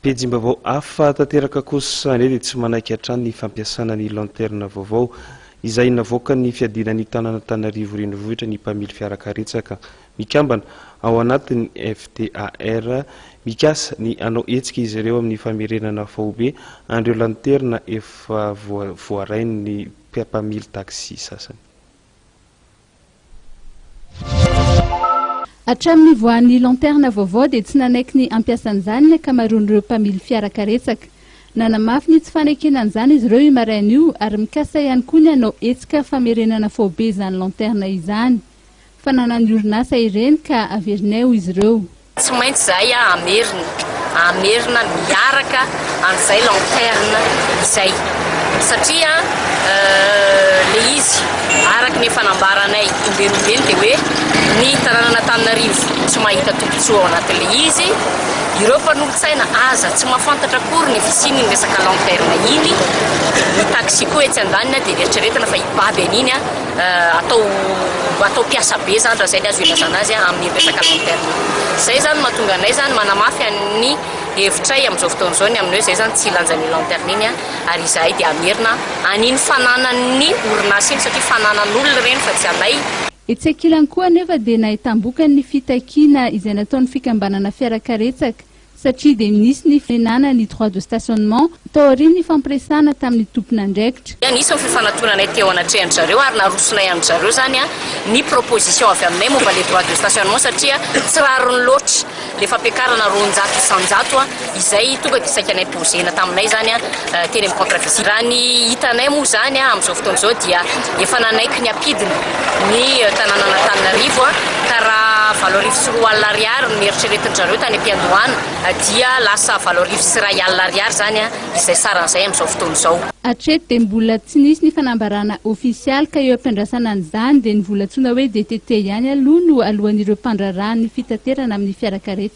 Pejim-baovao hafa tanteraka kosa indray dia tsy manaiky hatrany ny fampiasana ny lanterne vaovao izay navoakan'ny fiadiana ny tanàn'Antananarivo Renivohitra ny mpamily fiarakaretsaka mikambana ao anatin'ny FTAR. Mikasa ny hanao hetsika izy ireo amin'ny famerenana faobe an'ireo lanterna efa voarain'ny mpamily taxi sasany. Hatramin'ny nivoahan'ny lanterne vaovao dia tsy nanaiky ny hampiasa an'izany ny ankamaroan'ireo mpamily fiarakaretsaka. Nanamafy ny tsy fanekena an'izany izy ireo io maraina io ary mikasa ihany koa ny hanao hetsika famerenana faobe izany lanterne izany. Fananan'ny orinasa ireny ka averinay hoy izy ireo. Tsy maintsy izahay hamerina, hamerina miaraka an'izay lanterne izay satria ilay izy araka ny efa nambaranay ombieny ombieny dia hoe ny tanànan'Antananarivo tsy mahita tombontsoa ao anatin'ilay izy, ireo mpanolotsaina aza tsy mahafantatra akory ny fisian'iny resaka lanterne iny, ny taxi koa etsy andaniny dia eritreretina fa hibaby an'iny. Atao atao mpiasa be zany raha zay ny azo ilazana azy amin'ny resaka lanterne. Zay zany mahatonga anay zany manamafy an'ny hevitray amin'izao fotoana izao ny amin'ny hoe zay zany tsy hilanja an'iny lanterne iny ary izahay dia hamerina an'iny fananan'ny orinasa iny satria fananan'olona ireny fa tsy anay. Etsy ankilany koa anefa dia nahitam-bokany ny fitakiana izay nataon'ny fikambanana fiarakaretsaka satria dia nisy ny fanenana ny droit de stationnement taorian'ny fampiresahana tamin'ny tompon'andraikitra. Nisy ny fifanatonanay teo anatrehan-dry zareo ary narosonay amin-dry zareo izany ny proposition avy aminay momba ilay droit de stationnement satria tsy rariny loatra ilay fampiakarana 200% izay tonga dia saika ni-imposer-na taminay izany teny amin'ny contre visite. Raha ny hitanay moa izany amin'izao fotoana izao dia efa nanaiky ny hampidina ny tanànan'Antananarivo ka raha 2008 ariary no neritreretin-dry zareo tany am-piandohana dia lasa 2008 ariary izany izay saran'izay amin'izao fotoana izao. Hatreto dia mbola tsy nisy ny fanambarana ofisialy ka eo am-piandrasana an'izany dia ny vola antsoina hoe DTT ihany aloha no alohan'ireo mpandraharahan'ny fitaterana amin'ny fiarakaretsaka.